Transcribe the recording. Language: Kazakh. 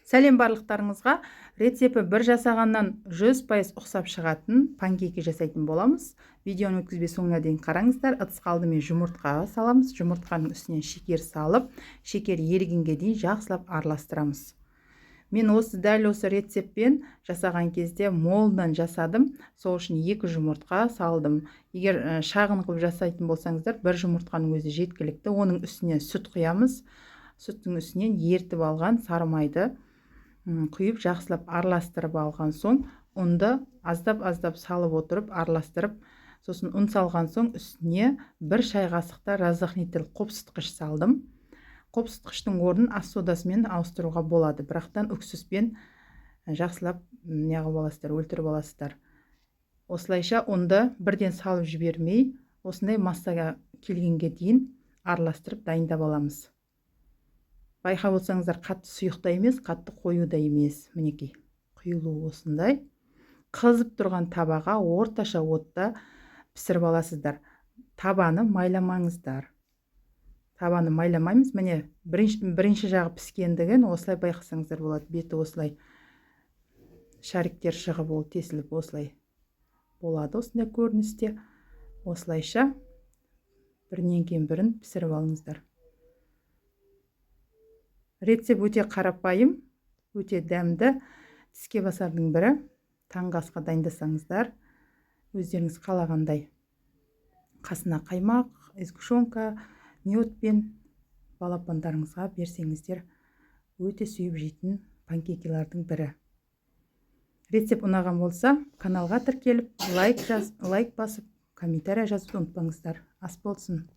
Сәлем барлықтарыңызға! Рецепті бір жасағаннан 100% ұқсап шығатын панкейки жасайтын боламыз. Видеоны өткізбей соңына дейін қараңыздар. Ыдысқа алдымен жұмыртқа саламыз. Жұмыртқаның үстінен шекер салып, шекер ерігенге дейін жақсылап араластырамыз. Мен осы дәл осы рецептпен жасаған кезде молынан жасадым, сол үшін екі жұмыртқа салдым. Егер шағын қылып жасайтын болсаңыздар, бір жұмыртқаның өзі жеткілікті. Оның үстіне сүт құямыз. Сүттің үстінен ертіп алған сары майды құйып, жақсылап араластырып алған соң, ұнды аздап аздап салып отырып араластырып, сосын ұн салған соң үстіне бір шай қасықта разрыхлитель, қопсытқыш салдым. Қопсытқыштың орнын ас содасымен ауыстыруға болады, бірақтан уксуспен жақсылап неғып аласыздар, өлтіріп аласыздар. Осылайша ұнды бірден салып жібермей, осындай массаға келгенге дейін араластырып, дайындап аламыз. Байқап отырсаңыздар, қатты сұйық та емес, қатты қою да емес. Мінекей, құйылуы осындай. Қызып тұрған табаға орташа отта пісіріп аласыздар. Табаны майламаңыздар, табаны майламаймыз. Міне, бірінші жағы піскендігін осылай байқасаңыздар болады. Беті осылай шариктер шығып, ол тесіліп, осылай болады, осындай көріністе. Осылайша бірінен кейін бірін пісіріп алыңыздар. Рецепт өте қарапайым, өте дәмді, тіске басардың бірі. Таңғы асқа дайындасаңыздар, өздеріңіз қалағандай қасына қаймақ, сгущенка, медпен балапандарыңызға берсеңіздер, өте сүйіп жейтін панкейкилардың бірі. Рецепт ұнаған болса, каналға тіркеліп, лайк жаз, лайк басып, комментарий жазуды ұмытпаңыздар. Ас болсын!